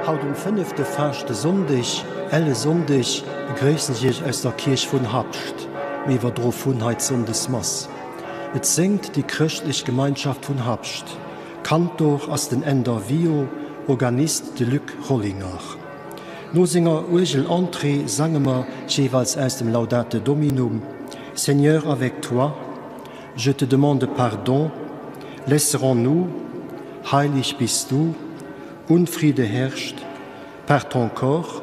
Haut um fënnefte Faaschtesonndeg, Ellesonndeg, begréissen ech Iech aus der Kierch vun Habscht. Mir iwwerdroe vun hei d'Sonndesmass. Et séngt déi Chrëschtlech Gemeinschaft vun Habscht. Kantor ass den Änder Wio, Organist de Luc Rollinger. No senger Uergel-Entrée sange mer jeeweils aus dem Laudate Dominum, Seigneur avec toi, Je te demande pardon, Laisserons-nous, Heilig bist du, Unfriede herrscht, Par ton corps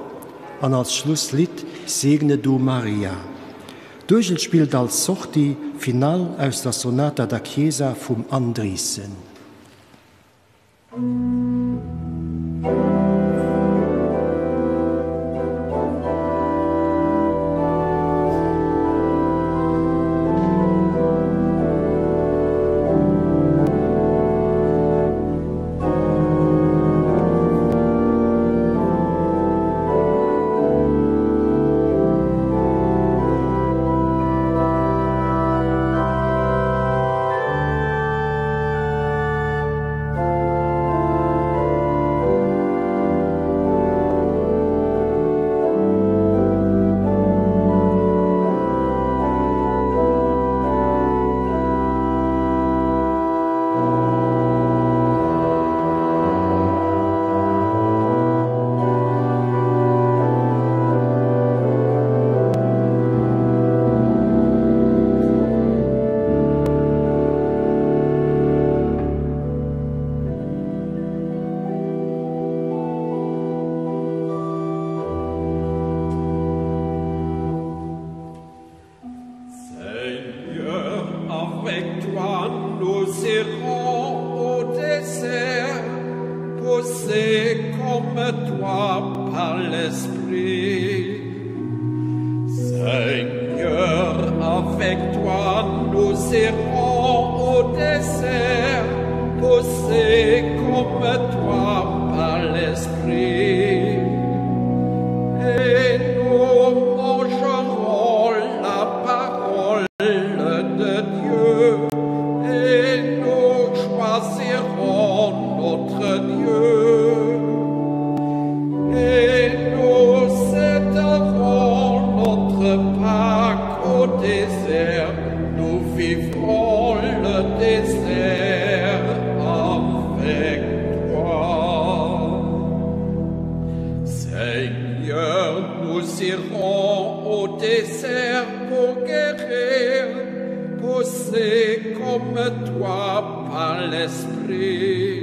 an als Schlusslidd Segne du Maria. D'Uergel spillt als Sortie finale aus der Sonata da Chiesa vum Andriessen. Seigneur, avec toi nous irons au désert, poussés comme toi par l'Esprit. Seigneur, avec toi nous irons au désert, poussés comme toi par l'Esprit. Et nous mangerons la parole de Dieu, et nous choisirons notre Dieu. Et nous céderons notre Pâque au désert, nous vivrons le désert avec toi. Seigneur, nous irons au désert pour guérir, poussés comme toi par l'Esprit.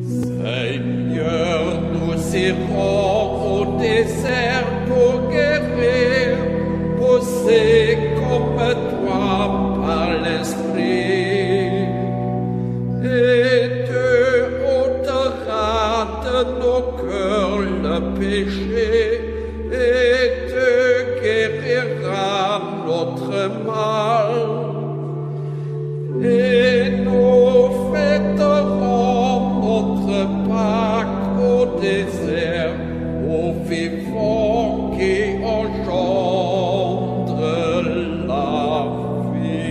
Seigneur, nous irons au désert pour guérir, poussés comme toi par l'Esprit. Et tu ôteras de nos cœurs le péché, et tu guériras notre mal. Et nous fêterons notre Pâque au désert, aux vivants qui engendrent la vie.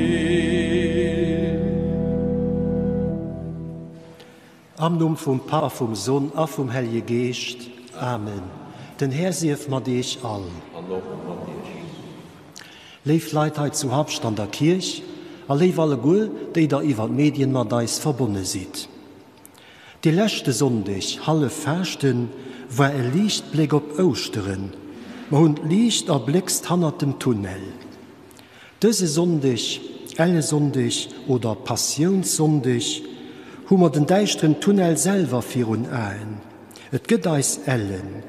Am Numm vum Papp a vum Sonn a vum Hellje Geescht. Amen. Den Här sief mat iech all. An och mat iech. Léif Leit hei zu Habscht an der Kierch a léif alleguer, déi der iwwer d'Medien mat eis verbonne sidd. Dee leschte Sonndeg hallef Faaschten war e Liichtbléck op Ouschteren. Mer hunn d'Liicht erbléckst hannert dem Tunnel. Dëse Sonndeg, Ellesonndeg oder Passiounssonndeg, hu mer den däischteren Tunnel selwer virun Aen. Et gëtt eis ellen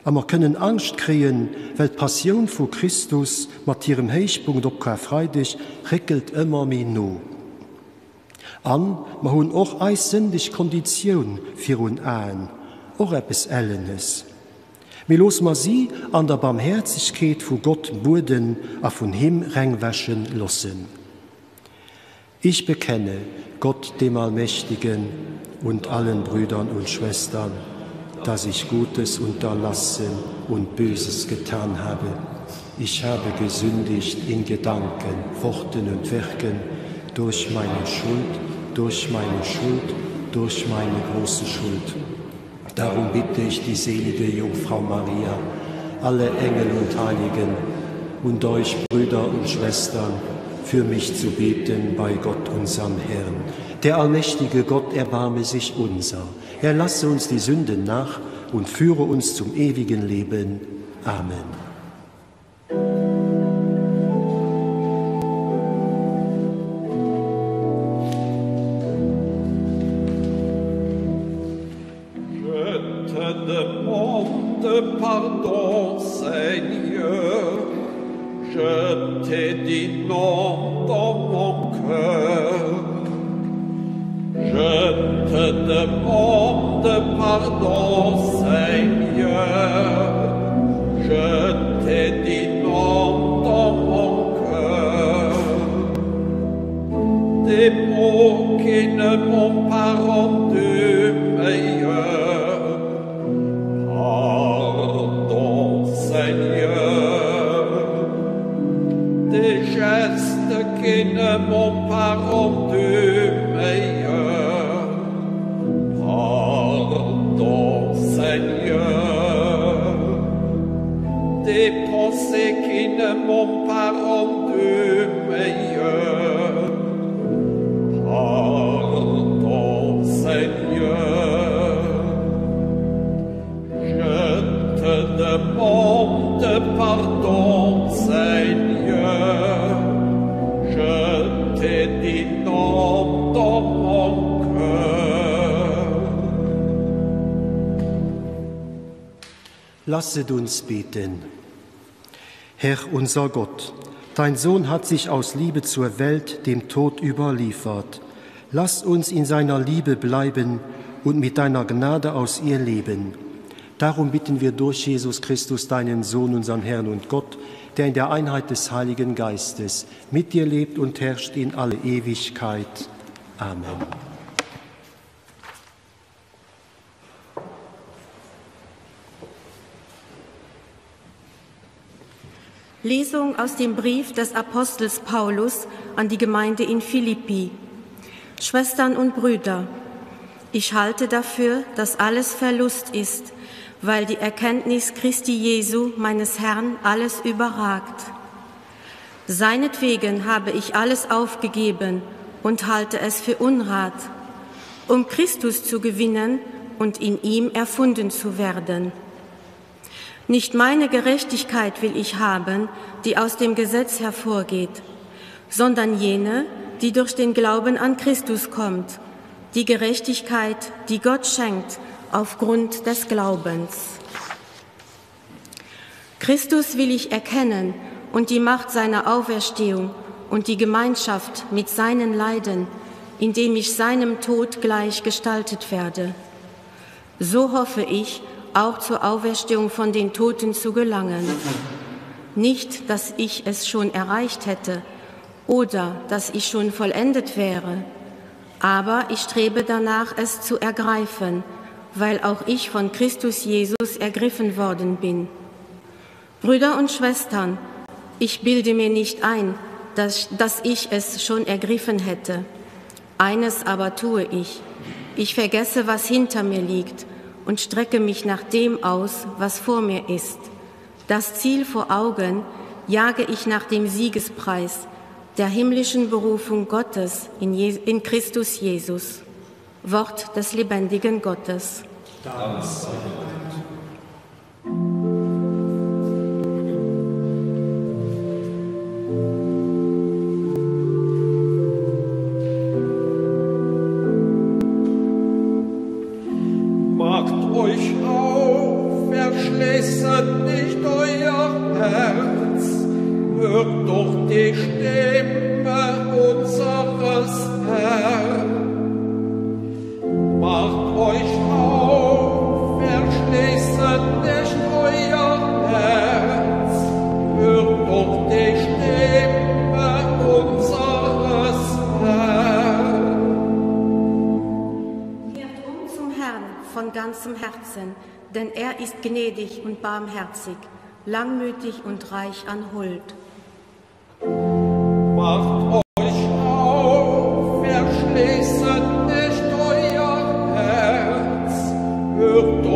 a mer kënnen Angscht kréien, well d'Passioun vu Christus mat hirem Héichpunkt op Karfreideg réckelt ëmmer méi no. An mer hunn och eis sëndeg Konditioun virun Aen, och eppes Ellenes. Mee loosse mer si an der Barmhäerzegkeet vu Gott bueden a vun him rengwäschen lossen. Ich bekenne Gott dem Allmächtigen und allen Brüdern und Schwestern, dass ich Gutes unterlassen und Böses getan habe. Ich habe gesündigt in Gedanken, Worten und Werken durch meine Schuld, durch meine Schuld, durch meine große Schuld. Darum bitte ich die selige Jungfrau Maria, alle Engel und Heiligen und euch Brüder und Schwestern, für mich zu beten bei Gott unserem Herrn. Der allmächtige Gott erbarme sich unser. Er lasse uns die Sünden nach und führe uns zum ewigen Leben. Amen. Je te demande pardon, Seigneur. Je t'ai dit non dans mon cœur. Je te demande pardon, Seigneur. Je t'ai dit non dans mon cœur. Des mots qui ne m'ont pas rendu meilleur. Pardon, Seigneur. Des gestes qui ne m'ont pas rendu meilleur. Pardon, Seigneur. Des pensées qui ne m'ont pas rendu meilleur. Pardon, Seigneur. Je te demande pardon, Seigneur. Je t'ai dit non dans mon cœur. Lasset uns beten. Herr unser Gott, dein Sohn hat sich aus Liebe zur Welt dem Tod überliefert. Lass uns in seiner Liebe bleiben und mit deiner Gnade aus ihr leben. Darum bitten wir durch Jesus Christus, deinen Sohn, unseren Herrn und Gott, der in der Einheit des Heiligen Geistes mit dir lebt und herrscht in alle Ewigkeit. Amen. Lesung aus dem Brief des Apostels Paulus an die Gemeinde in Philippi. Schwestern und Brüder, ich halte dafür, dass alles Verlust ist, weil die Erkenntnis Christi Jesu, meines Herrn, alles überragt. Seinetwegen habe ich alles aufgegeben und halte es für Unrat, um Christus zu gewinnen und in ihm erfunden zu werden. Nicht meine Gerechtigkeit will ich haben, die aus dem Gesetz hervorgeht, sondern jene, die durch den Glauben an Christus kommt, die Gerechtigkeit, die Gott schenkt aufgrund des Glaubens. Christus will ich erkennen und die Macht seiner Auferstehung und die Gemeinschaft mit seinen Leiden, indem ich seinem Tod gleich gestaltet werde. So hoffe ich, auch zur Auferstehung von den Toten zu gelangen. Nicht, dass ich es schon erreicht hätte oder dass ich schon vollendet wäre, aber ich strebe danach, es zu ergreifen, weil auch ich von Christus Jesus ergriffen worden bin. Brüder und Schwestern, ich bilde mir nicht ein, dass, dass ich es schon ergriffen hätte. Eines aber tue ich. Ich vergesse, was hinter mir liegt und strecke mich nach dem aus, was vor mir ist. Das Ziel vor Augen jage ich nach dem Siegespreis der himmlischen Berufung Gottes in, Je in Christus Jesus. Wort des lebendigen Gottes. Dank sei Gott. Macht euch auf, verschließet nicht euer Herz, hört doch die Stimme unseres Herrn. Macht euch auf, verschließet nicht euer Herz, hört doch die Stimme unseres Herrn. Kehrt um zum Herrn von ganzem Herzen, denn er ist gnädig und barmherzig, langmütig und reich an Huld. Macht euch auf, verschließet nicht euer Herz, hört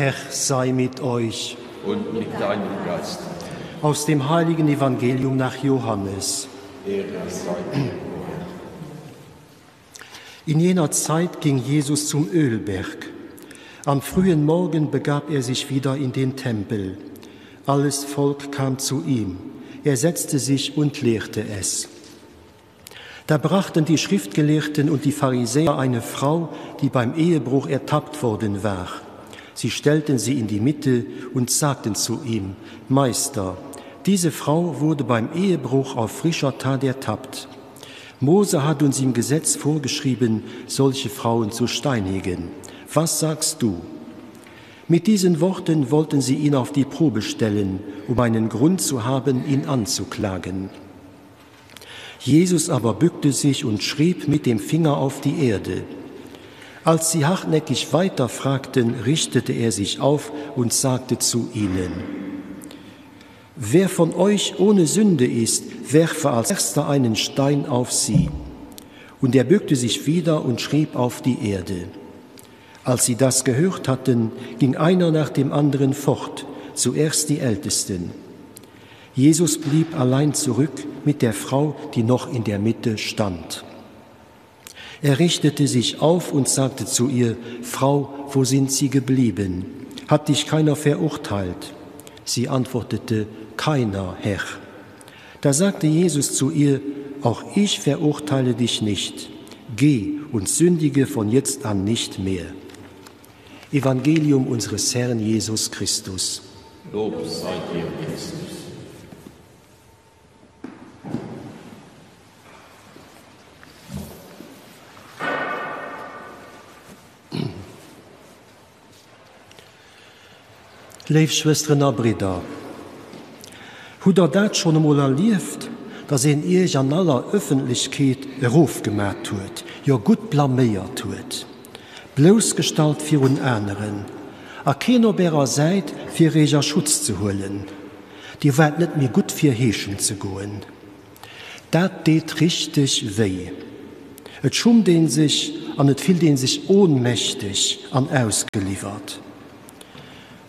Herr sei mit euch. Und mit deinem Geist. Aus dem heiligen Evangelium nach Johannes. Ehre sei dir, o Herr. In jener Zeit ging Jesus zum Ölberg. Am frühen Morgen begab er sich wieder in den Tempel. Alles Volk kam zu ihm. Er setzte sich und lehrte es. Da brachten die Schriftgelehrten und die Pharisäer eine Frau, die beim Ehebruch ertappt worden war. Sie stellten sie in die Mitte und sagten zu ihm: Meister, diese Frau wurde beim Ehebruch auf frischer Tat ertappt. Mose hat uns im Gesetz vorgeschrieben, solche Frauen zu steinigen. Was sagst du? Mit diesen Worten wollten sie ihn auf die Probe stellen, um einen Grund zu haben, ihn anzuklagen. Jesus aber bückte sich und schrieb mit dem Finger auf die Erde. Als sie hartnäckig weiterfragten, richtete er sich auf und sagte zu ihnen: Wer von euch ohne Sünde ist, werfe als erster einen Stein auf sie. Und er bückte sich wieder und schrieb auf die Erde. Als sie das gehört hatten, ging einer nach dem anderen fort, zuerst die Ältesten. Jesus blieb allein zurück mit der Frau, die noch in der Mitte stand. Er richtete sich auf und sagte zu ihr: Frau, wo sind Sie geblieben? Hat dich keiner verurteilt? Sie antwortete: Keiner, Herr. Da sagte Jesus zu ihr: Auch ich verurteile dich nicht. Geh und sündige von jetzt an nicht mehr. Evangelium unseres Herrn Jesus Christus. Lob sei dir, Christus. Léif Schwësteren a Bridder, hutt der dat schonn emol erlieft, dass een Iech an aller Ëffentlechkeet erofgemat huet, jo gutt blaméiert huet, bloussgestallt virun aneren, a keen op ärer Säit fir Iech a Schutz ze huelen? Dir waart net méi gutt fir heeschen ze goen. Dat deet richteg wéi. Et schummt een sech an et fillt een sech ohnmächteg an ausgeliwwert.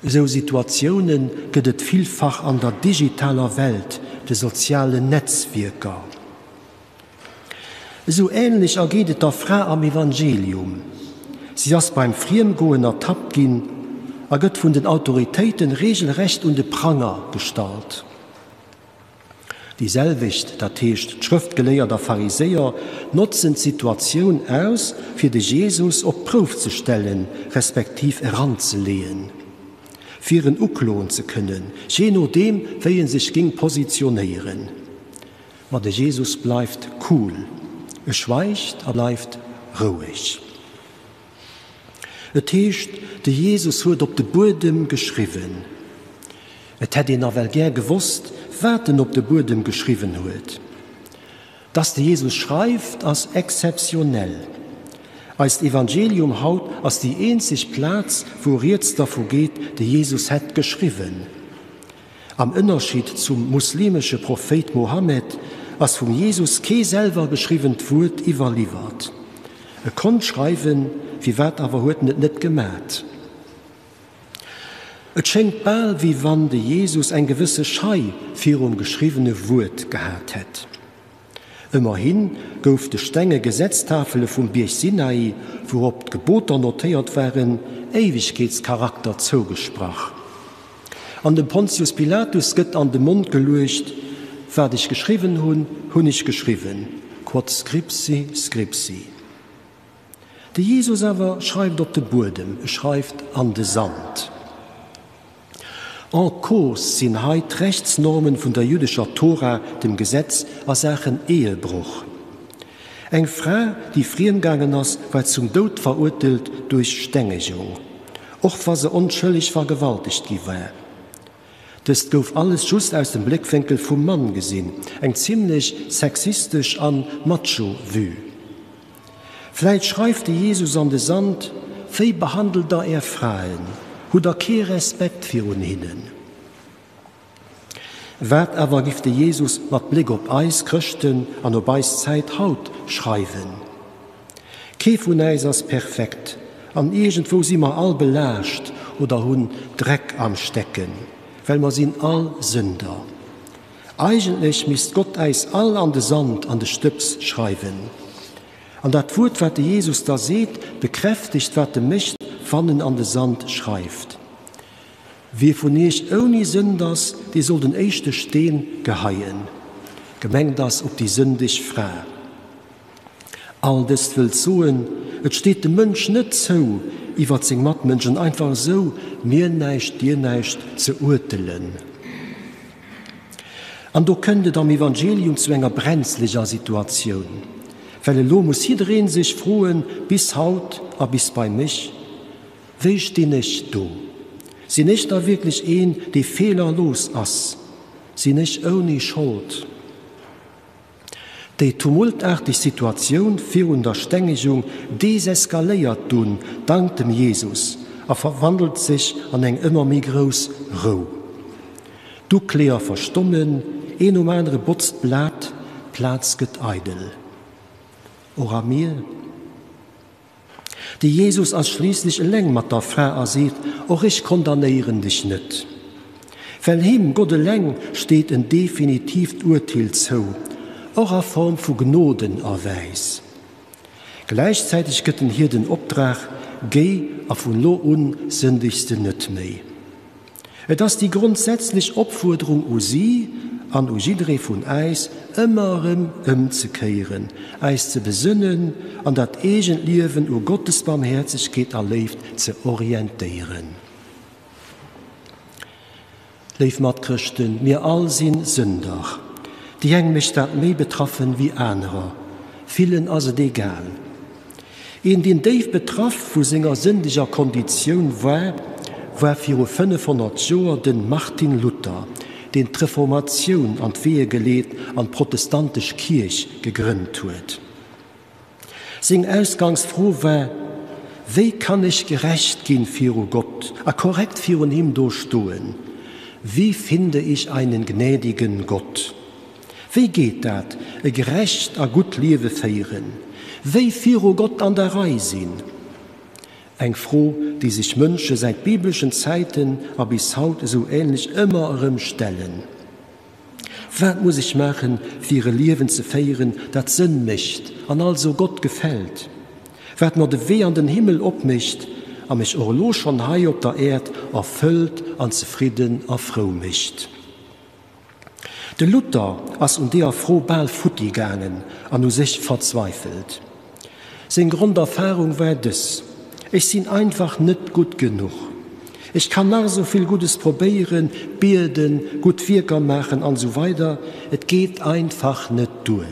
Esou Situatioune gëtt et villfach an der digitaler Welt, de sozialen Netzwierker. Esou änlech ergeet et der Fra am Evangelium. Si ass beim Friemgoen ertappt ginn a gëtt vun den Autoritéiten regelrecht un de Pranger gestallt. Déi selwecht, dat heescht d'Schrëftgeléiert a Pharisäer, notzen d'Situatioun aus, fir de Jesus op d'Prouf ze stellen, respektiv eranzeleeën, fir en ukloen ze kënnen, jee nodeem, wéi en sech géing positionéieren. Ma de Jesus bleift cool, e schweigt a bleift roueg. Et heescht, de Jesus huet op de Buedem geschriwwen. Et hätt een nawell gär gewosst, wat en op de Buedem geschriwwen huet. Dass de Jesus schreift, ass exzeptionell. Eist Evangelium haut ass déi eenzeg Plaz, wou rieds dervu geet, de Jesus hätt geschriwwen. Am Ënnerscheed zum muslimesche Prophéit Mohammed ass vum Jesus kee selwer geschriwwent Wuert iwwerliwwert. E konnt schreiwen, firwat awer huet en et net gemat? Et schéngt bal wéi wann de Jesus eng gewësse Schei virum geschriwwene Wuert gehat hätt. Ëmmerhi gouf de stenge Gesetztafele vum Bierg Sinai, wourop d'Geboter notéiert waren, Éiwegkeetscharakter zougesprach. An dem Pontius Pilatus gëtt an de Mond geluecht, Wat ech geschriwwen hunn, hunn ech geschriwwen, quod scripsi, scripsi. De Jesus awer schreift op de Buedem, e schreift an de Sand. En cause sinn hei d'Rechtsnormen vun der jüddescher Tora, dem Gesetz, a Saachen Ehebroch. Eng Fra, déi friemgaangen ass, war zum Doud verurteelt duerch Stengegung, och wa se onschëlleg vergewaltegt gi war. Dëst gouf alles just aus dem Bléckwénkel vum Mann gesinn, eng zimmlech sexistesch an macho Vue. Vläit schreift de Jesus an de Sand, Wéi behandelt der är Fraen? Hutt der kee Respekt virun hinnen? Wat awer giff de Jesus mat Bléck op eis Chrëschten an op eis Zäit haut schreiwen? Kee vun äis ass perfekt an iergendwou si mer all belaascht. oder hunn Dreck am Stecken, well mer sinn all Sünder. Eigentlech misst Gott äis all an de Sand, an de Stëbs schreiwen. An dat Wuert, wat de Jesus da seet, bekräftegt, wat e mécht, wann en an de Sand schreift. Wie vun iech ouni Sënd ass, dee soll den éischte Steen geheien. Gemengt ass op déi sëndeg Fra. All dëst wëllt soen, Et steet dem Mënsch net zou, iwwert seng Matmënschen einfach esou mir näischt, dir näischt ze urtelen. An do kënnt et am Evangelium zu enger brenzleger Situatioun, well elo muss jidderee sech froen, bis haut a bis bei mech, Wéi stinn ech do? Sinn ech da wierklech een, dee feelerlos ass? Sinn ech ouni Schold? Déi tumultaarteg Situatioun virun der Stengegung deseskaléiert dunn dank dem Jesus a verwandelt sech an eng ëmmer méi grouss Rou. D'Ukleeër verstommen, een nom anere botzt d'Blat, d'Plaz gëtt eidel. Och a mir? De Jesus ass schliisslech eleng mat der Fra a seet, Och ech condamnéieren dech net. Well him, Gott eleng, steet en definitiivt Urteel zou, och a Form vu Gnodenerwäis. Gläichzäiteg gëtt en hir den Opdrag, Géi a vun lo un sëndegs de net méi. Et ass déi grondsätzlech Opfuerderung u si an u jidderee vun äis, ëmmer erëm ëmzekéieren, äis ze besënnen an dat eegent Liewen u Gottes Barmhäerzegkeet a Léift ze orientéieren. Léif Matchrëschten, mir all si Sünder. Déi eng mécht dat méi betraffen wéi anerer, villen ass et egal. Een, deen déif betraff vu senger sëndeger Konditioun war, war viru 500 Joer de Martin Luther, deen d'Reformatioun an d'Weeë geleet an d'protestantesch Kierch gegrënnt huet. Seng Ausgangsfro war, Wéi kann ech gerecht ginn viru Gott a korrekt virun him do stoen? Wie finde ich einen gnädigen Gott? Wéi geet dat, e gerecht a gutt Liewe féieren? Wéi viru Gott an der Rei sinn? Eng Fro, déi sech Mënsche säit bibleschen Zäiten a bis haut esou änlech ëmmer erëm stellen. Wat muss ech maachen, fir e Liewen ze féieren, dat Sënn mécht an also Gott gefält? Wat mer de Wee an den Himmel opmécht a mech och elo schonn hei op der Äerd erfëllt an zefridden a frou mécht? De Luther ass un deeër Fro bal futti gaangen an u sech verzweifelt. Seng Gronderfarung war dës, Ech sinn einfach net gutt genuch. Ech kann nach esou vill Guddes probéieren, bieden, gutt Wierker maachen an esou weider, et geet einfach net duer.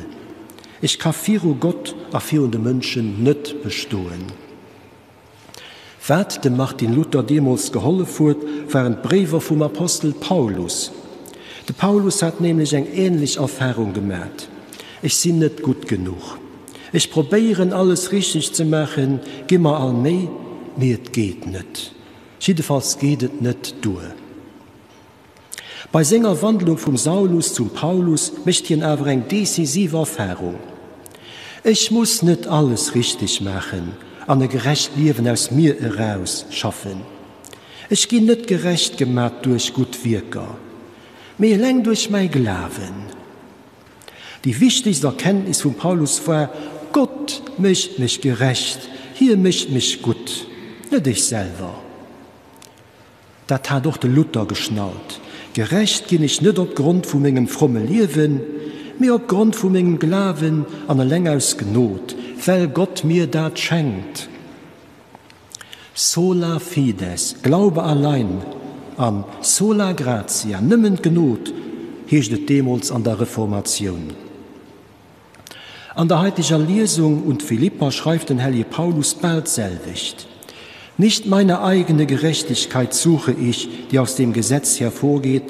Ech ka viru Gott a virun de Mënschen net bestoen. Wat dem Martin Luther deemools gehollef huet, waren d'Bréiwer vum Apostel Paulus. De Paulus hat nämlech eng änlech Erfarung gemat, Ech sinn net gutt genuch. Ech probéieren alles richteg ze maachen, gi mer all Méi, mee et geet net. Jiddefalls geet et net duer. Bei senger Wandlung vum Saulus zum Paulus mécht hien awer eng decisiv Erfarung, Ech muss net alles richteg maachen an e gerecht Liewen aus mir eraus schaffen. Ech ginn net gerecht gemat duerch gutt Wierker, mee eleng duerch mäi Glawen. Déi wichtegst Erkenntnis vum Paulus war, Gott mécht mech gerecht, hie mécht mech gutt, net ech selwer. Dat hat och de Luther geschnallt, Gerecht ginn ech net op Grond vu mengem fromme Liewen, mee op Grond vu mengem Glawen an eleng aus Gnod, well Gott mir dat schenkt. Sola fides, Glaube allein, an sola gratia, nëmmen d'Gnod, heescht et deemools an der Reformatioun. An der heiteger Liesung un d'Philipper schreift den hellige Paulus bal d'selwecht, Nicht meine eigene Gerechtigkeit suche ich, die aus dem Gesetz hervorgeht,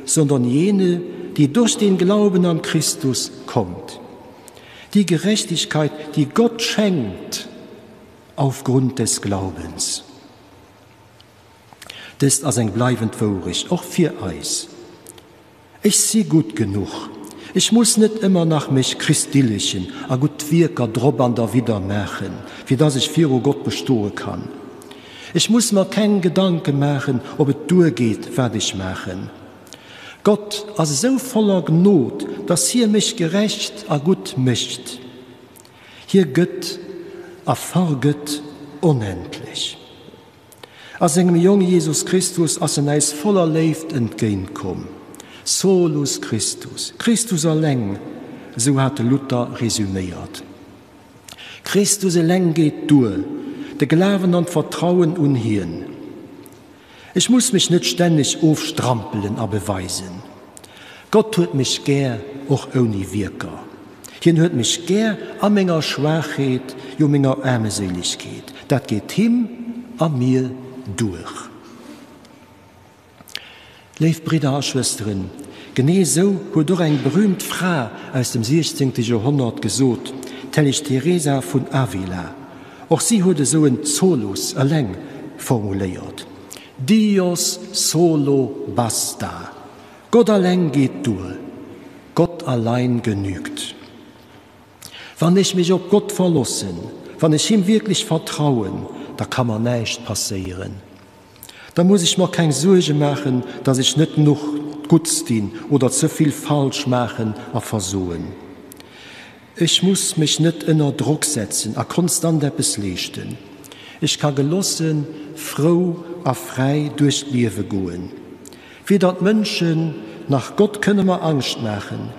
sondern jene, die durch den Glauben an Christus kommt. Die Gerechtigkeit, die Gott schenkt aufgrund des Glaubens. Dëst ass eng bleiwend Wourecht, och fir eis. Ech si gutt genuch. Ech muss net ëmmer nach mech christillechen a gutt Wierker drop an derwidder maachen, fir dass ech viru Gott bestoe kann. Ech muss mer keng Gedanke maachen, ob et duergeet, wat ech maachen. Gott ass esou voller Gnod, dass hie mech gerecht a gutt mécht. Hie gëtt a vergëtt onendlech. A sengem Jong Jesus Christus ass en äis voller Léift entgéint komm. Solus Christus, Christus eleng, esou hat de Luther resüméiert. Christus eleng geet duer, de Glawen an d'Vertrauen un hien. Ech muss mech net stänneg ofstrampelen a beweisen. Gott huet mech gär, och ouni Wierker. Hien huet mech gär a menger Schwaachheet, jo menger Aarmeséilegkeet. Dat geet him a mir duer. Léif Bridder a Schwësteren, genee esou huet och eng berüümt Fra aus dem siechzéngte Joerhonnert gesot, d'helleg Teresa vun Avila. Och si huet esou en Solus, eleng, formuléiert, Dios solo basta, Gott alleng geet duer, Gott allein genügt. Wann ech mech op Gott verlossen, wann ech him wierklech vertrauen, da ka mer näischt passéieren. Da muss ech mer keng Suerge maachen, dass ech net genuch Gutts dinn oder ze vill falsch maachen a versoen. Ech muss mech net ënner Drock setzen a konstant eppes leeschten. Ech ka gelossen, frou a fräi duerch d'Liewe goen. Weder d'Mënschen nach Gott kënne mer Angscht maachen.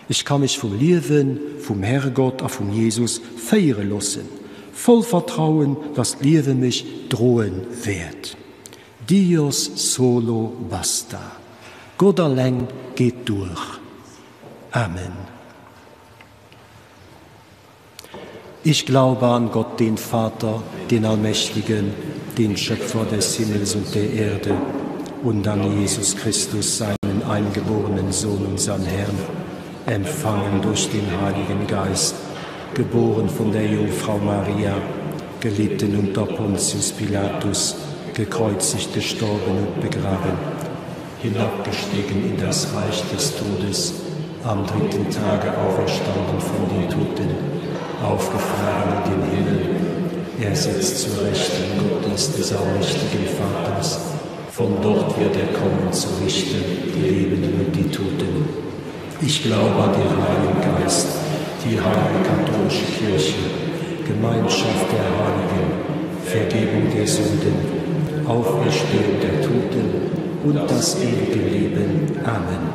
Ech ka mech vum Liewen, vum Herrgott a vum Jesus féiere loossen, voll Vertrauen, dass d'Liewe mech droe wäert. Dios solo basta. Gott alleng geet duer. Amen. Ich glaube an Gott, den Vater, den Allmächtigen, den Schöpfer des Himmels und der Erde, und an Jesus Christus, seinen eingeborenen Sohn, unseren Herrn, empfangen durch den Heiligen Geist, geboren von der Jungfrau Maria, gelitten unter Pontius Pilatus, gekreuzigt, gestorben und begraben, hinabgestiegen in das Reich des Todes, am dritten Tage auferstanden von den Toten, aufgefahren in den Himmel. Er sitzt zu Rechten Gottes des allmächtigen Vaters. Von dort wird er kommen zu richten die Lebenden und die Toten. Ich glaube an den Heiligen Geist, die heilige katholische Kirche, Gemeinschaft der Heiligen, Vergebung der Sünden, Auferstehung der Toten und das ewige Leben. Amen.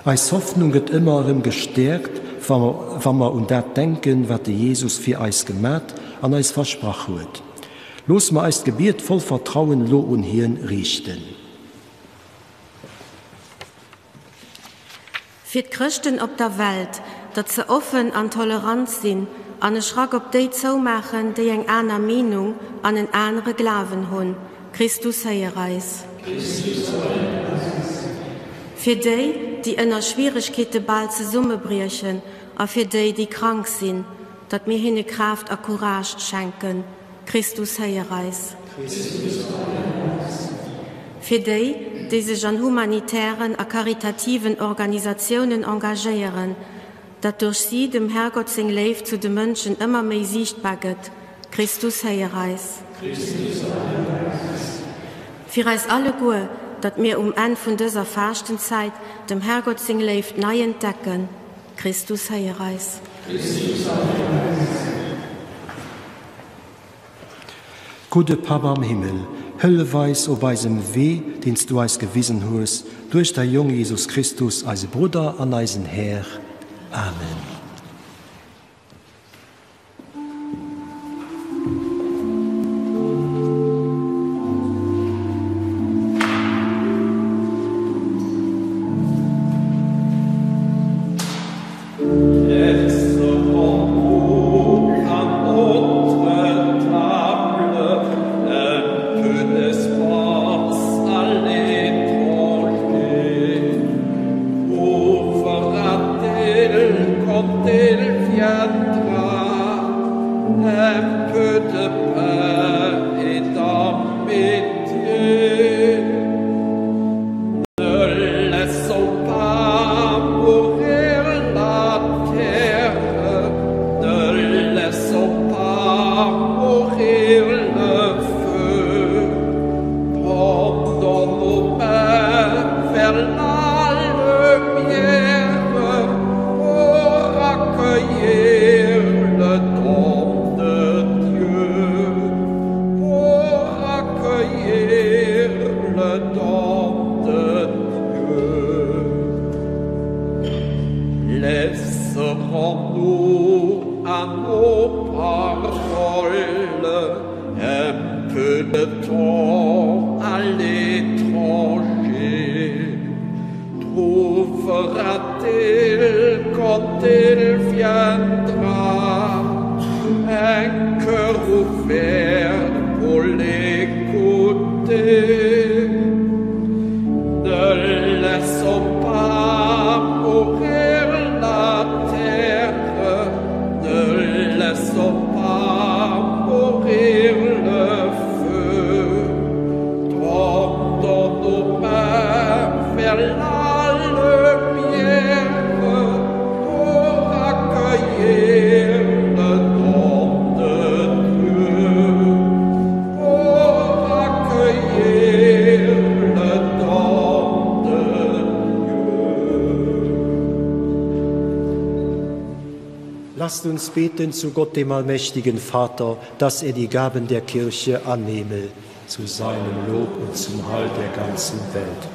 Eis Hoffnung gëtt ëmmer erëm gestäerkt, wa mer un dat denken, wat de Jesus fir eis gemat an eis versprach huet. Loosse mer eist Gebiet voll Vertrauen elo un hien riichten. Fir d'Chrëschten op der Welt, datt se offen an tolerant sinn an e Schrack op déi zoumaachen, déi eng aner Meenung an en anere Glawen hunn. Christus héier eis. Fir déi, déi ënner Schwieregkeete bal zesummebriechen a fir déi, déi krank sinn, datt mir hinne Kraaft a Courage schenken. Christus héier eis. Fir déi, déi sech an humanitären a karitativen Organisatiounen engagéieren, datt duerch si dem Herrgott seng Léift zu de Mënschen ëmmer méi siichtbar gëtt. Christus héier eis. Fir eis alleguer, datt mir um Enn vun dëser Faaschtenzäit dem Herrgott seng Léift nei entdecken. Christus héier eis. Gudde Papp am Himmel, hëllef eis op eisem Wee, deen s du eis gewisen hues, duerch däi Jong Jesus Christus, eise Brudder an eisen Här. Amen. Apprends-nous à nos paroles un peu de temps à l'étranger. Trouvera-t-il quand il viendra un cœur ouvert pour l'écouter? Ne laissons pas mourir la terre, ne laissons pas mourir le feu. Tendons nos mains vers la lumière pour accueillir le don de Dieu. Pour accueillir le don de Dieu. Lasst uns beten zu Gott, dem allmächtigen Vater, dass er die Gaben der Kirche annehme, zu seinem Lob und zum Heil der ganzen Welt.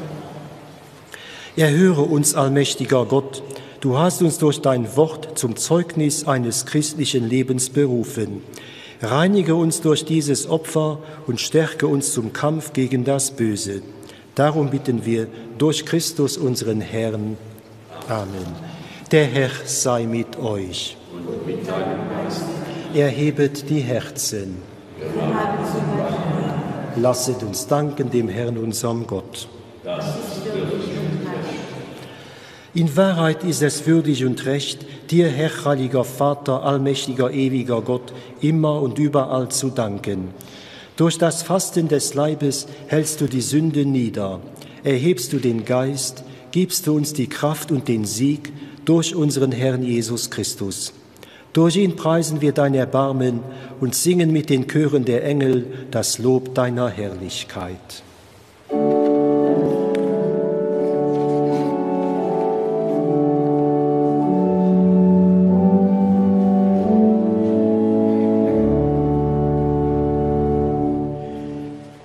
Erhöre uns, allmächtiger Gott, du hast uns durch dein Wort zum Zeugnis eines christlichen Lebens berufen. Reinige uns durch dieses Opfer und stärke uns zum Kampf gegen das Böse. Darum bitten wir durch Christus unseren Herrn. Amen. Der Herr sei mit euch. Und mit deinem Geist. Erhebet die Herzen. Lasset uns danken dem Herrn, unserem Gott. Das ist würdig und recht. In Wahrheit ist es würdig und recht, dir, Herr, heiliger Vater, allmächtiger, ewiger Gott, immer und überall zu danken. Durch das Fasten des Leibes hältst du die Sünde nieder, erhebst du den Geist, gibst du uns die Kraft und den Sieg durch unseren Herrn Jesus Christus. Durch ihn preisen wir dein Erbarmen und singen mit den Chören der Engel das Lob deiner Herrlichkeit.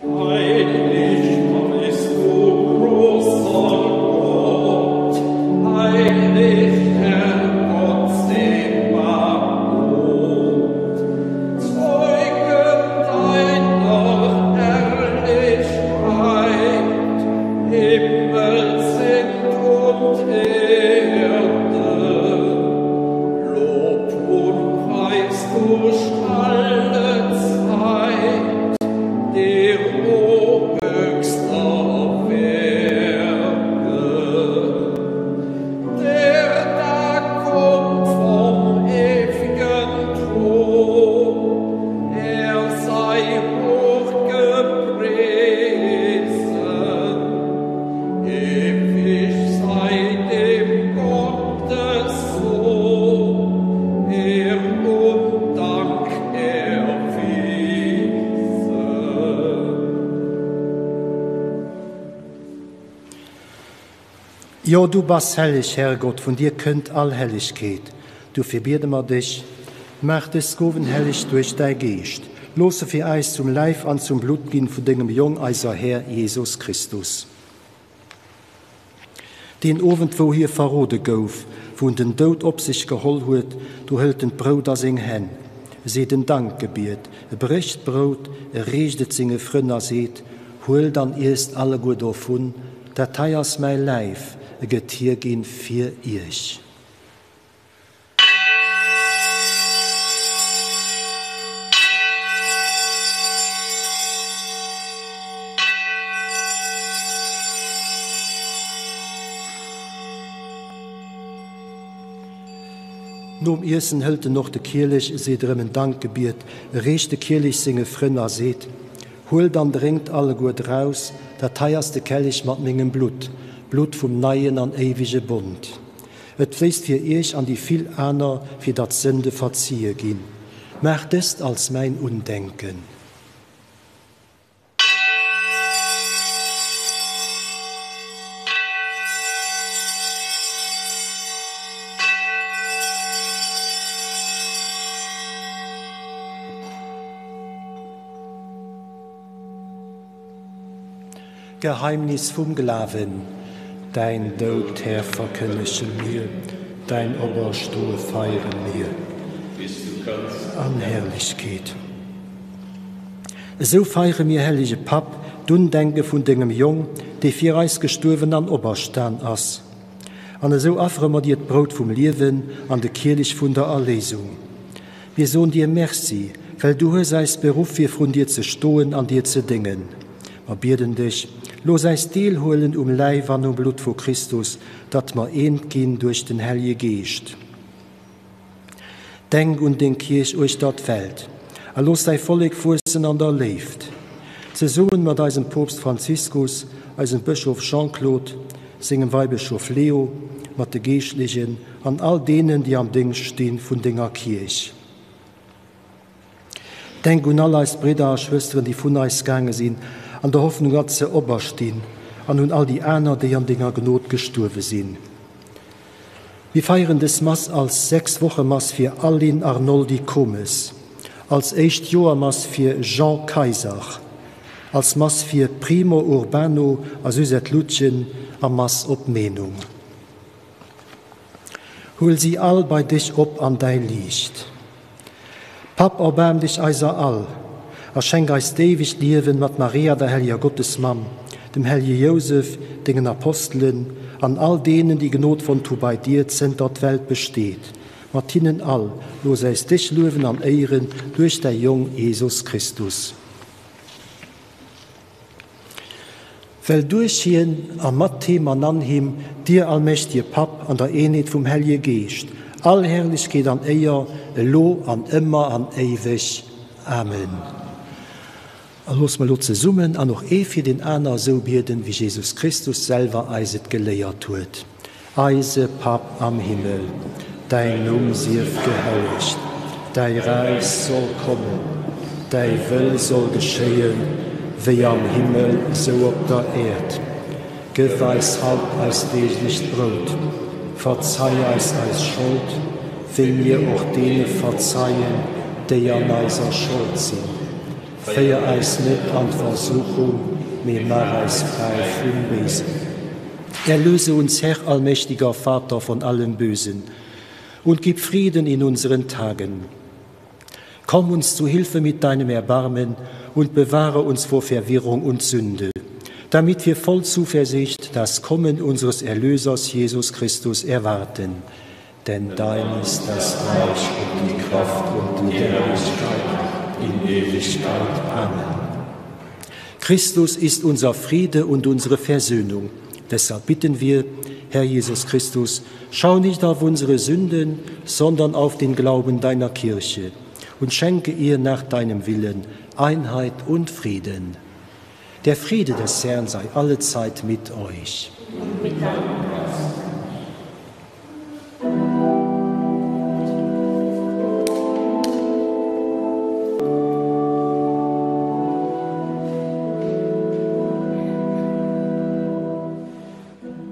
Heilig bist du, großer Gott, heilig Herr Gott Zebaoth, Zeugen deiner Herrlichkeit, Himmel sind und Erde, Lob und Preis durch alle Zeit, dir, o höchster Werde. Der da kommt vom ewigen Thron, er sei hochgepriesen. Ewig sei dem Gottes Sohn, Ehr und Dank erwiesen. Jo, du bass helleg, Herrgott, vun dir kënnt all Hellegkeet. Dofir biede mer dech, Maach dës Gowen helleg duerch däi Geescht. Looss se fir äis zum Läif an zum Blutt ginn vun dengem Jong, eiser Här Jesus Christus. Deen Owend, wou hie verrode gouf, wou en den Doud op sech geholl huet, do hëlt en d'Brout a seng Hänn, e seet en Dankgebiet, e brécht d'Brout, e reecht et senge Frënn a seet, Huelt an iesst alleguer dovun, dat hei ass mäi Läif, e gëtt hierginn fir iech. Nom Iessen hëlt en och de Kielech, seet erëm en Dankgebiet, reecht de Kielech senge Frënn a seet, Huelt an drénkt alleguer draus, dat hei ass de Kellich mat mengem Blutt, d'Blutt vum neien an éiwege Bond. Et fléisst fir iech an déi vill aner, fir datt d'Sënde verzie ginn. Maacht dëst als mäin Undenken. Geheimnis vum Glawen. Däin Doud, Här, verkënnege mir. Däin Operstoe feiere mir. Bis du kënns. An Herrlechkeet. Esou feiere mir, hellege Papp, d'Undenke vun dengem Jong, dee fir eis gestuerwen an operstan ass. An esou affere mer dir d'Brout vum Liewen an de Kielich vun der Erléisung. Mir soen dir Merci, well du hues eis beruff fir vrun dir ze stoen an dir ze déngen. Mer bieden dech, looss eis deelhuelen um Läif an um Blutt vu Christus, datt mer eent ginn duerch den Hellje Geescht. Denk un deng Kierch uechter d'Welt a looss däi Vollek wuessen an der Léift. Zesummen mat eisem Poopst Franziskus, eisem Bëschof Jean-Claude, sengem Weibëschof Leo, mat de Geeschtlechen an all deenen, déi am Déngscht sti vun denger Kierch. Denk un all eis Bridder a Schwësteren, déi vun eis gaange sinn, an der Hoffnung, datt se operstinn, an un all déi aner, déi an denger Gnod gestuerwe sinn. Mir feieren dës Mass als Sechswochemass fir Aline Arnoldi Comes, als éischt Joermass fir Jean Kayser, als Mass fir Primo Urbano a Suzette Lutgen a Mass op Meenung. Huel si all bei dech op an däi Liicht. Papp, erbaarm dech eiser all a schenk eis d'éiwegt Liewen mat Maria, der helleger Gottesmamm, dem hellege Jousef, dengen Apostelen an all deenen, déi Gnod fonnt hu bei dir, zënter d'Welt besteet. Mat hinnen all looss äis dech luewen an éieren duerch däi Jong Jesus Christus. Well duerch hien a mat him an an him dir, allmächtige Papp, an der Eenheet vum Hellje Geescht, all Herrlechkeet an Éier, elo an ëmmer an éiweg. Amen. A loosse mer elo zesummen an och ee fir deen aner esou bieden, wéi Jesus Christus selwer eis et geléiert huet. Eise Papp am Himmel, däin Numm sief gehellegt, däi Räich soll kommen, däi Wëll soll geschéien, wéi am Himmel esou op der Äerd. Gëff eis haut eist deeglecht Brout. Verzei eis eis Schold, wéi mir och deene verzeien, déi an eiser Schold sinn. Féier eis net an d'Versuchung, mee maach eis fräi vum Béisen. Erlöse uns, Herr allmächtiger Vater, von allem Bösen und gib Frieden in unseren Tagen. Komm uns zu Hilfe mit deinem Erbarmen und bewahre uns vor Verwirrung und Sünde, damit wir voll Zuversicht das Kommen unseres Erlösers Jesus Christus erwarten. Denn dein ist das Reich und die Kraft und die Herrlichkeit in Ewigkeit. Amen. Christus ist unser Friede und unsere Versöhnung. Deshalb bitten wir, Herr Jesus Christus, schau nicht auf unsere Sünden, sondern auf den Glauben deiner Kirche und schenke ihr nach deinem Willen Einheit und Frieden. Der Friede des Herrn sei allezeit mit euch. Und mit deinem Geist.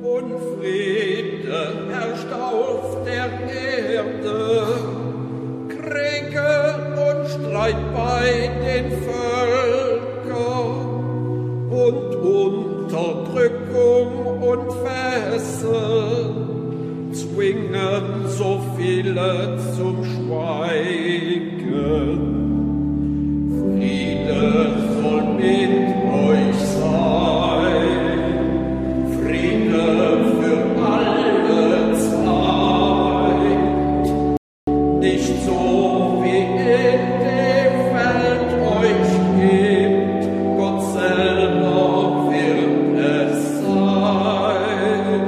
Und Friede herrscht auf der Erde, Kriege und Streit bei den Völkern und Unterdrückung und Fesseln zwingen so viele zum Schweigen. Friede soll mit euch sein, Friede für alle Zeit, nicht so wie in die Welt euch gibt, Gott selber wird es sein.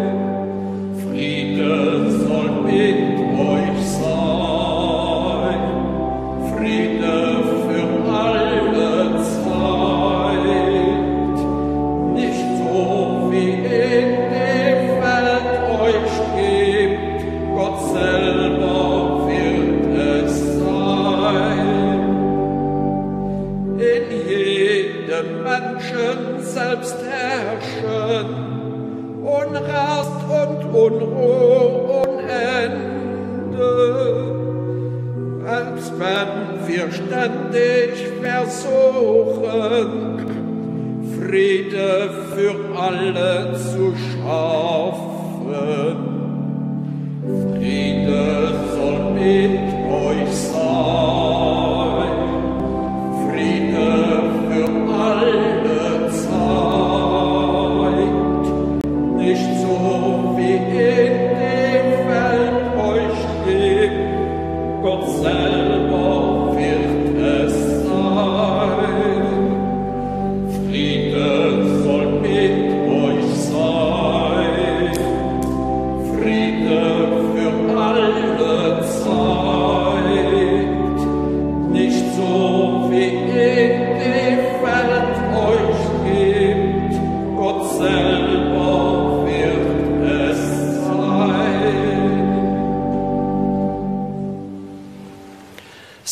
Friede soll mit euch sein, Friede für alle Zeit, nicht so wie in die Welt euch gibt, Gott selber wird es sein. In jedem Menschen selbst herrschen Unrast und Unruh ohne Ende. Als wenn wir ständig versuchen, Friede für alle zu schaffen. Friede.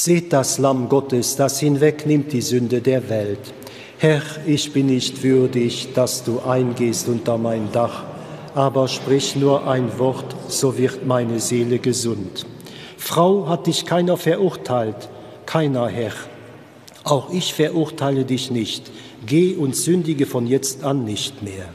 Seht das Lamm Gottes, das hinwegnimmt die Sünde der Welt. Herr, ich bin nicht würdig, dass du eingehst unter mein Dach, aber sprich nur ein Wort, so wird meine Seele gesund. Frau hat dich keiner verurteilt, keiner Herr. Auch ich verurteile dich nicht. Geh und sündige von jetzt an nicht mehr.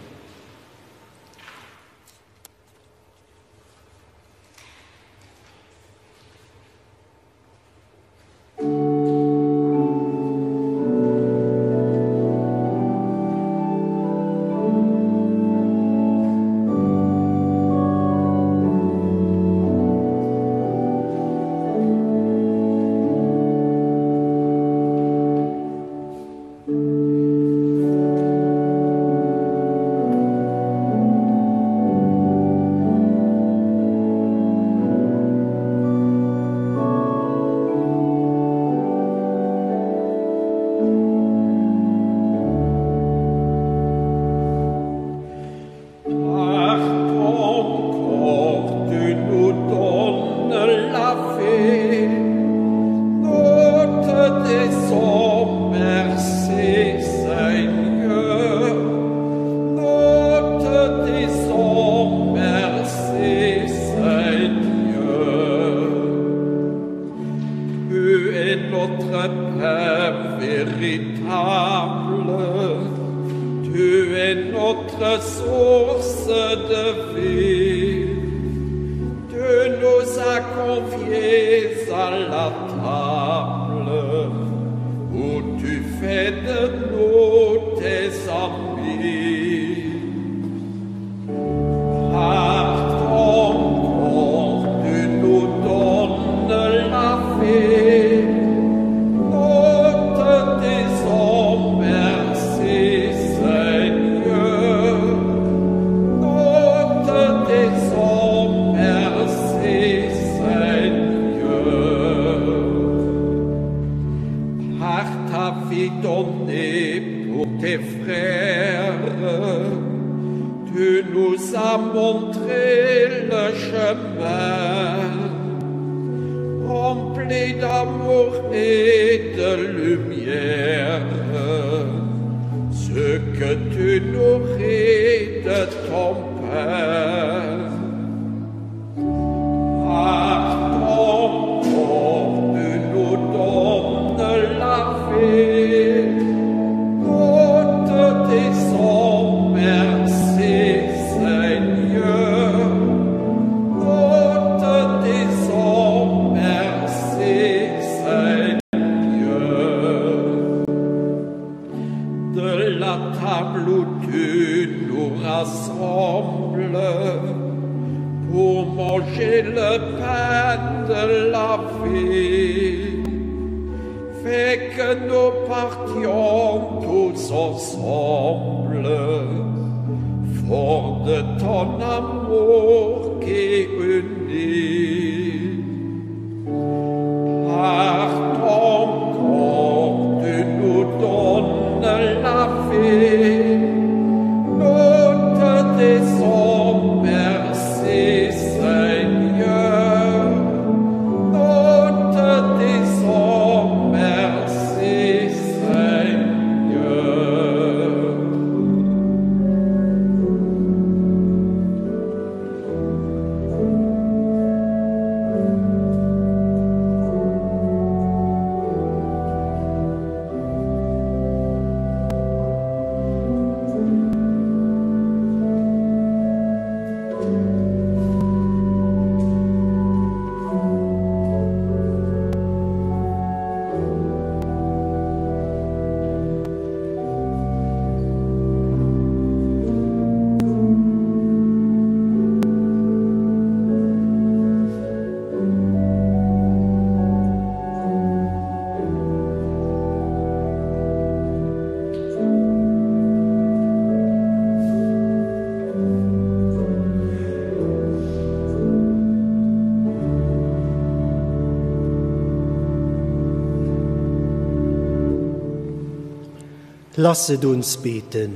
Lasset uns beten.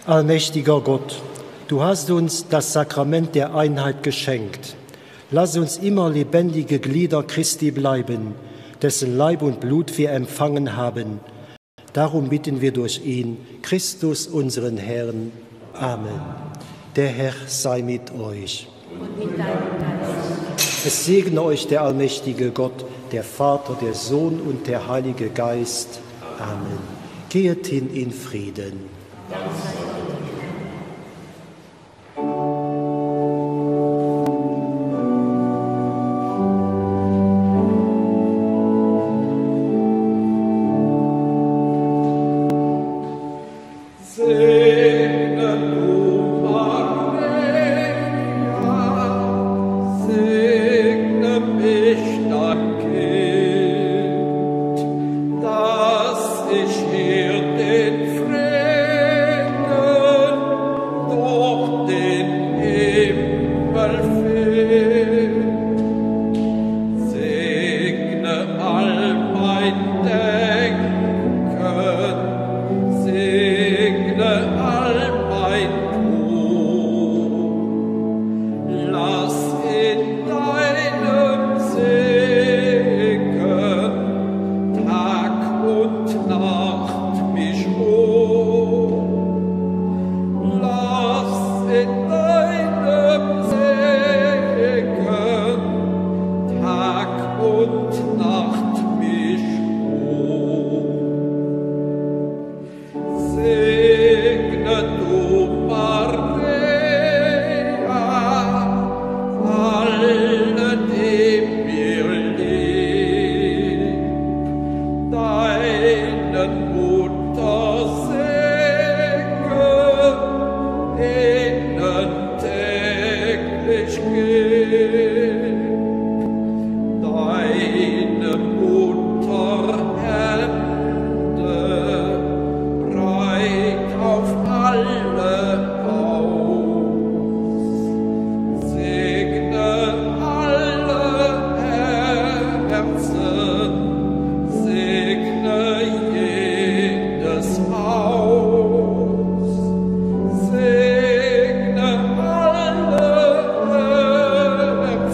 Allmächtiger Gott, du hast uns das Sakrament der Einheit geschenkt. Lass uns immer lebendige Glieder Christi bleiben, dessen Leib und Blut wir empfangen haben. Darum bitten wir durch ihn, Christus unseren Herrn. Amen. Der Herr sei mit euch. Und mit deinem Geist. Es segne euch der allmächtige Gott, der Vater, der Sohn und der Heilige Geist. Amen. Gehet hin in Frieden. Dank sei Gott. Segne du Maria, segne mich dein Kind, dass ich hier den Frieden durch den Himmel find. Segne all mein Denken, segne all mein Tun. Lass in deinem Segen Tag und Nacht mich ruhen. Lass in deinem Segen Tag und Nacht mich ruhen. Segne du Maria, alle, die mir lieb, deinen Muttersegen ihnen täglich gib. Deine Mutterhände breit auf alle aus. Segne alle Herzen, segne jedes Haus. Segne alle Herzen,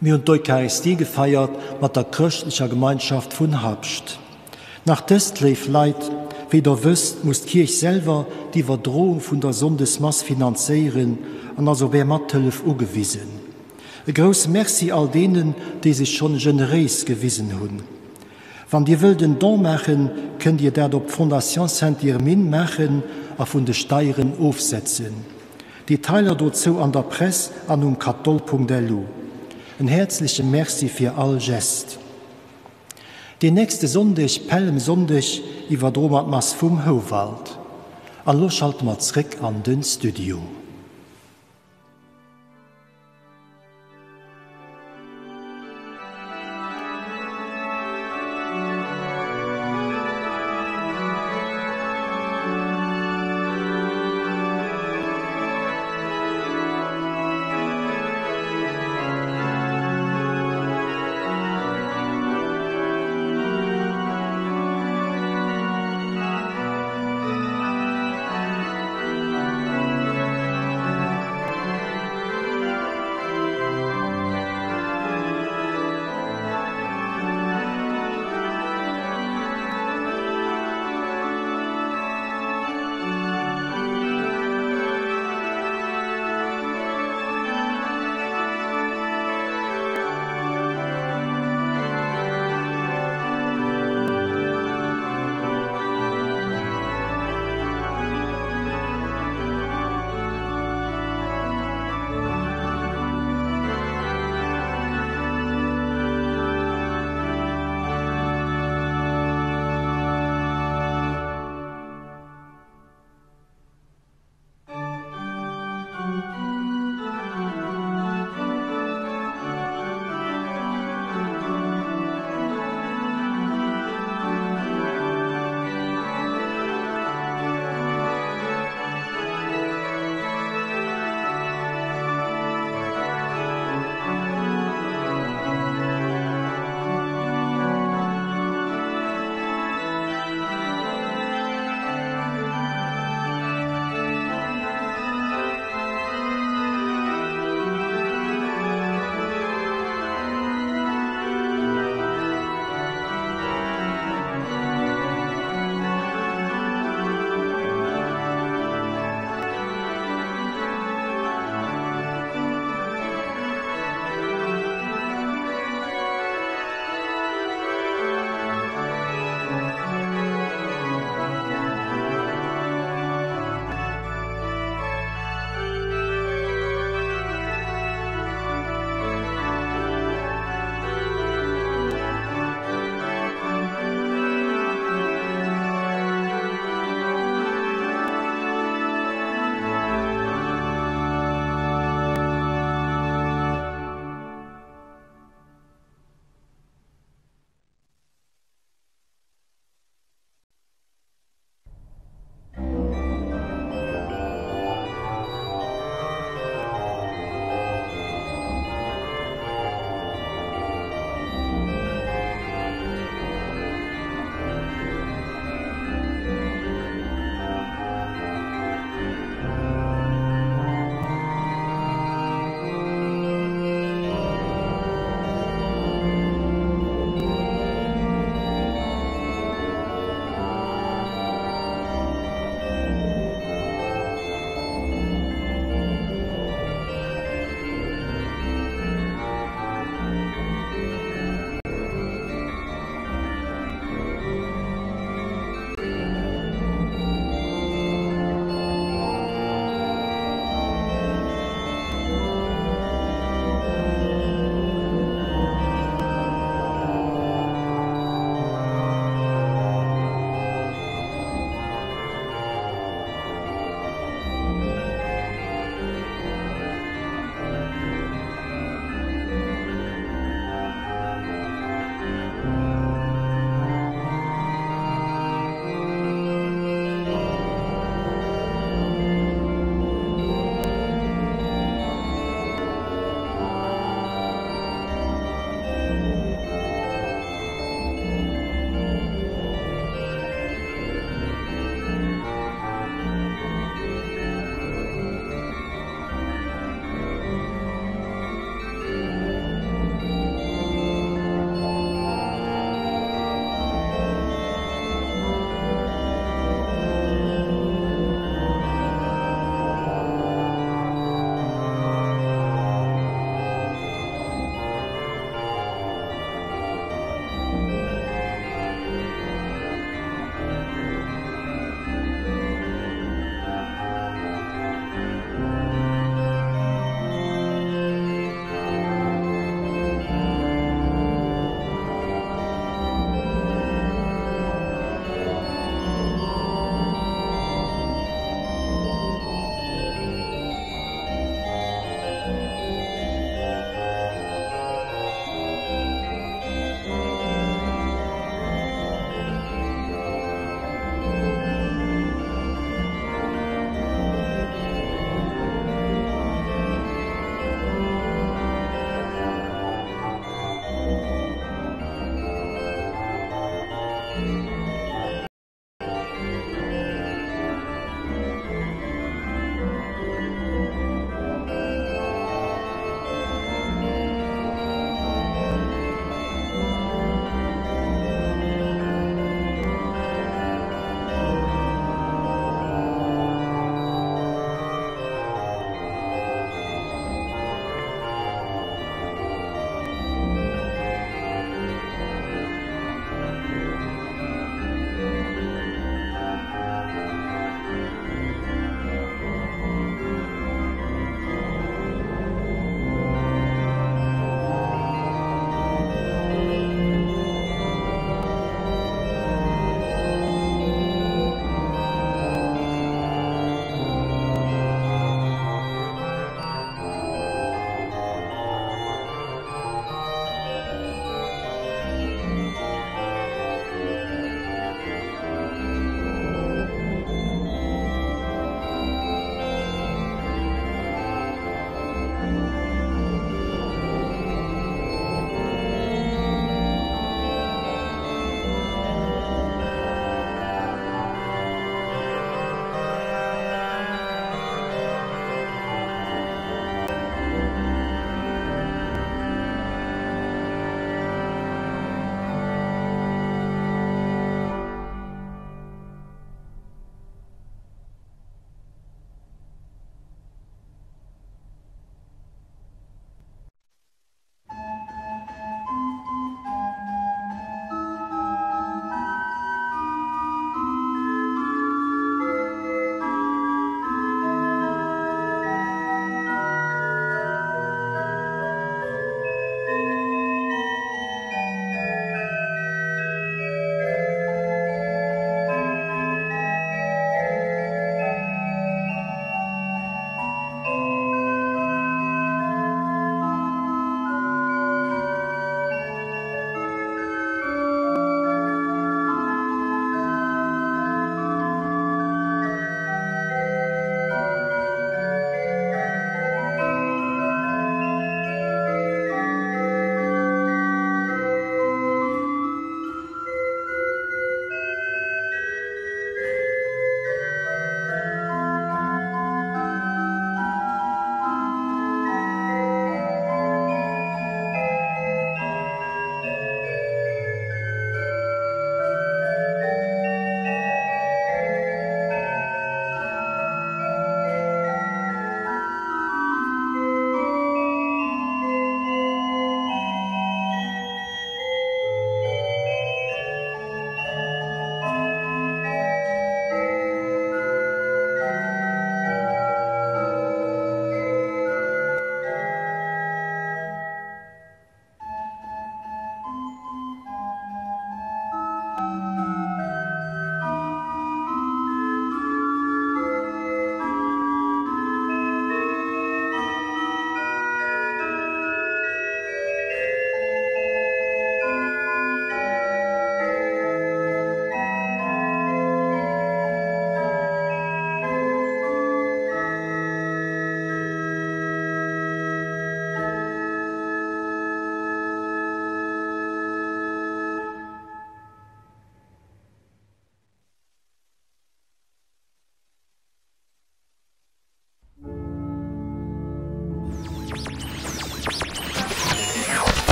Mir hunn d'Eucharistie gefeiert mat der chrëschtlecher Gemeinschaft vun Habscht. Nach dëst, léif Leit, Wéi der wësst, muss d'Kierch selwer d'Iwwerdroung vun der Sonndesmass finanzéieren an ass op Är Mathëllef ugewisen. E grousse Merci all deenen, déi sech schonn generéis gewisen hunn. Wann Dir wëllt en Don maachen, kënnt Dir dat op d'Fondation Sainte-Irmine maachen a vun de Steieren ofsetzen. Detailer dozou an der Press an um katholl.lu. En häerzleche Merci fir all Gest. Deen nächste Sonndeg, Pällemsonndeg, iwwerdroe mer d'Mass vum Houwald. An elo schalte mer zréck an den Studio.